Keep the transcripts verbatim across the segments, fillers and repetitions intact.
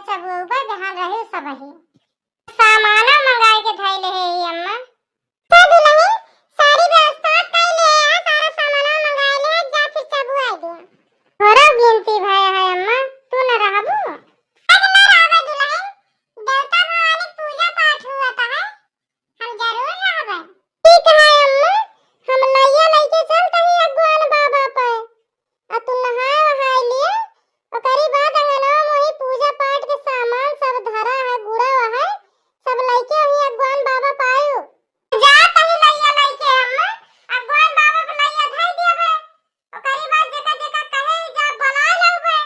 चबुअउबे बिहान रही सबही। सामाना मंगाए के धइले है ही अम्मा। तो दुलहिन, सारी व्यवस्था कइ ले है, सारा सामाना मंगाए ले, जा फिर चबुआए दे। हमारा गिनती भय है अम्मा, तू न रहबू? आज न रहबे दुलहिन, देवता भवानी पूजा पाठ हुआ था है, हम जरूर रहबे। ठीक है अम्मा, हम लइया लइके चलत ही अगुआन बाबा पे। आ तू नहाए वहाए लिए, ओकरी बाद अंगनवा में वही पूजा पाठ के सामान सब धरा है, गुड़ा है, सब लइके वही अगुआन बाबा पायो। जा तही लइया लइके अम्मा, अगुआन बाबा पे लइया धइ दिया है। ओकरी बाद जेका जेका कहे जा बोलाए लउबे।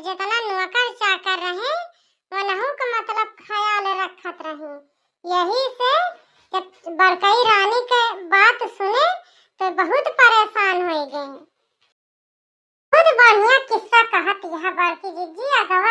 जितना नौकर चाकर रहे, वनहू के मतलब ख्याल रखत रही। यही से जब बड़कई रानी के बात सुने तो बहुत परेशान हो गए। बहुत बढ़िया किस्सा कहत यह बड़की जिज्जी, अगवा